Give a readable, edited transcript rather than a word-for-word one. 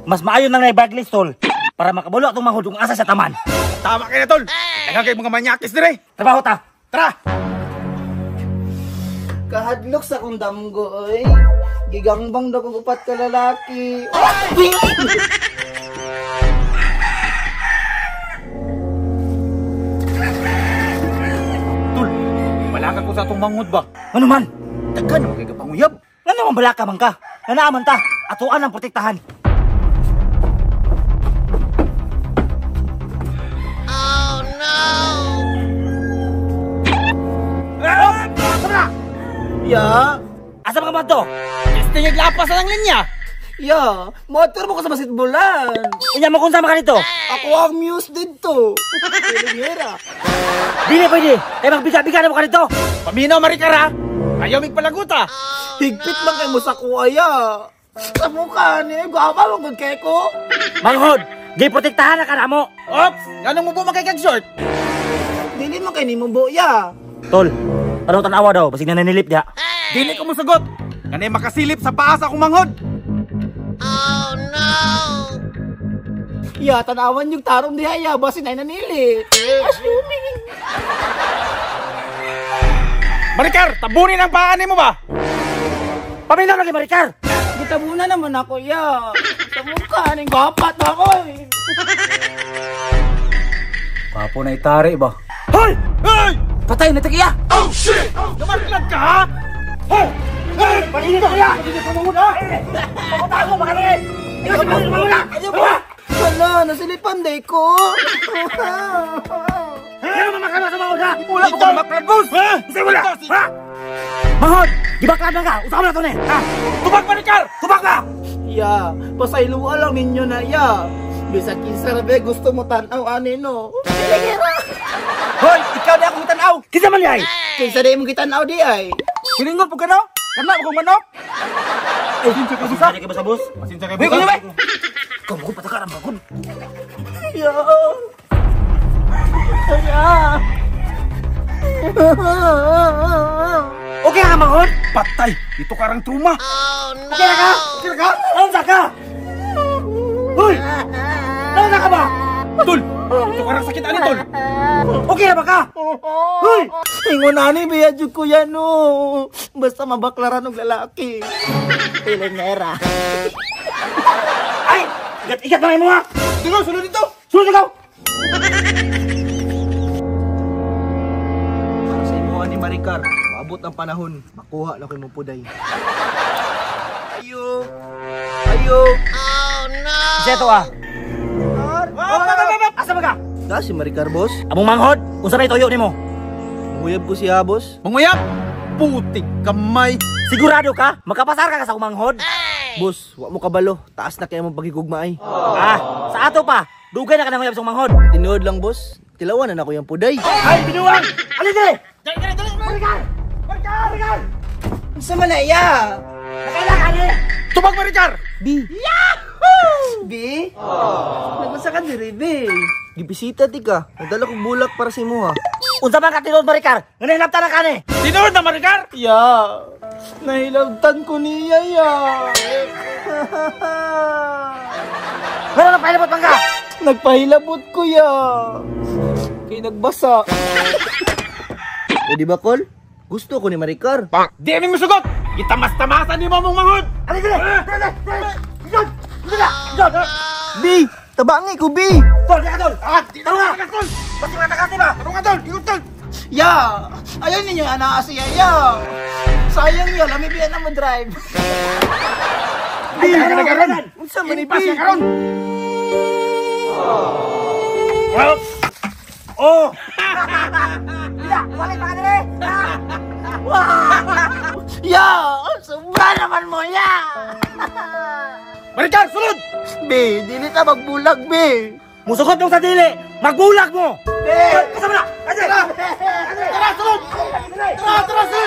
Mas maayo nang naibaglis, tol. Para makabulo atong manghod kung asa sa taman. Tama kay na, tol. Daghan kay mga manyakis dire. Trabaho ta. Tara. Kahadlok sa akong damgo, oy. Gigangbang daw kong upat ka lalaki. Tol, balaka ko sa atong manghod ba? Ano man? Daghan naman kay kapanguyab. Ano man balaka man ka? Nanaaman ta. Atuan ang protektahan. Oh no! Tara! Ya, Asa mga to? Testing lapas na ng linya. ya, motor mo ko sa basketballan. Inya mo kung sama ka dito. Ako ang muse dito. Pilingera. Dili pwede. Kaya magbiga-biga na mo ka dito. Paminaw Maricar ha. Ayaw mig palaguta. Higpit man kay mo sa kuaya. Sa mukha ni, gwapa mo gud kay ko. Manghod, giprotektahan na ka na mo. Ops, ganong mo po makikag short? Dili man kay nimo buya. Tol, tanong tanawa daw, basig na nanilip diha. Dili ko musugot. Kanay makasilip sa paa sa akong manghod. Oh no! Ya, tanawan yung tarong diha ya, basin ay nanili. Assuming. Maricar, tabunin ang paa nimo ba? Paminaw lagi Maricar. Gitabuna naman ako ya. Sa mukha ni gwapa to ako eh. Kapo na itari ba? Hoy! Hey! Patay na tagiya! Oh shit! Namarklag ka ha? Hoy! Hey! Paninit ka! Papunta ako, baka rin! Ikaw si Manghod, Manghod! Hala, nasilipan day ko. Ano mamakama sa manghod ha? Wala ko maklad, boss! Ha? Isa wala! Ha? Manghod! Gibaklad na ka! Usama na to ni! Ha? Tubag Maricar! Tubak ka! Ya, pasayloa lang ninyo na ya. Bisag kinsa ra be gusto mo tan-aw ani no. Pilingera. Hoy, ikaw di akong tanaw. Kinsa man di ay? Kinsa di imong gitanaw di ay. Silingon po ka no? Kana ko manok. Eh, sinsa ka busa? Kaya ka boss? Sinsa ka Uy, busa? kuya, bay! Ikaw mo patakaran ba? Ya. Ya. Okay ka, Manghod? Patay, ito karang truma. Oh no! Okay na ka? Sila ka? Naunsa ka? Hoy! Naunsa ka ba? Tol, ito karang sakit ani tol. Okay na ba ka? Hoy! Ingon ani biya jud ko yan no. Basta mabaklaran og lalaki. Pilingera. Ay! Igat, igat na mo ha! Sulod, sulod dito. Sulod ikaw! Para sa imuha ni Maricar, maabot ang panahon, makuha na ko imong puday. Ayo. Ayo. Oh no! Isa ito ah. Asa ba ka? Da si Maricar, boss. Among manghod, unsa may tuyo nimo? Nguyab ko siya, boss. Manguyab. Putik kamay. Sigurado ka? Makapasar ka sa akong manghod? Boss, wa mo kabalo. Taas na kaya mong pagigugmaay. Ah, sa ato pa. Dugay na ka nang uyab sa akong manghod. Tinuod lang, boss. Tilawan na nako yung puday. Ay, binuang! Alin dili! Dali, dali, dali. Maricar! Maricar! Maricar! Unsa man na ya? Nakaila ka ni! Tubag Maricar. B, B? Nagunsa ka diri B? gibisita ti ka. Nagdala kog bulak para sa imuha. Unsa man ka tinuod, Maricar? Nga nahilabtan na ka ni! Tinuod na Maricar. Ya. Nahilabtan ko niya ya. Wala na pahilabot man ka! Nagpahilabot ko ya. Kay nagbasa. O di ba, Kol? Gusto ko ni Maricar. Di mi musugot. Gitamas-tamasan nimo mong manghod. Alin dili! Dili! Dili! Dili! Dili! Dili! B, tabangi ko, B. Tol, di ka tol! Ah, di Taro nga! tol. Basta mga takas ba? Taro nga tol, ingon tol. Ya. Ayaw ninyo ana siya ya. Sayang ya, lami biya na mo drive. B, karon. Unsa man ni B? Impas ka karon. Well, oh! Tidak, balik pa ka dili! Ya, sobra naman mo ya. Maricar, sulod. B, dili ta magbulag B. Musugot mo sa dili! Magbulag mo! B. Kasama na! Ate! Tara, sulod. Tara, tara, sulod.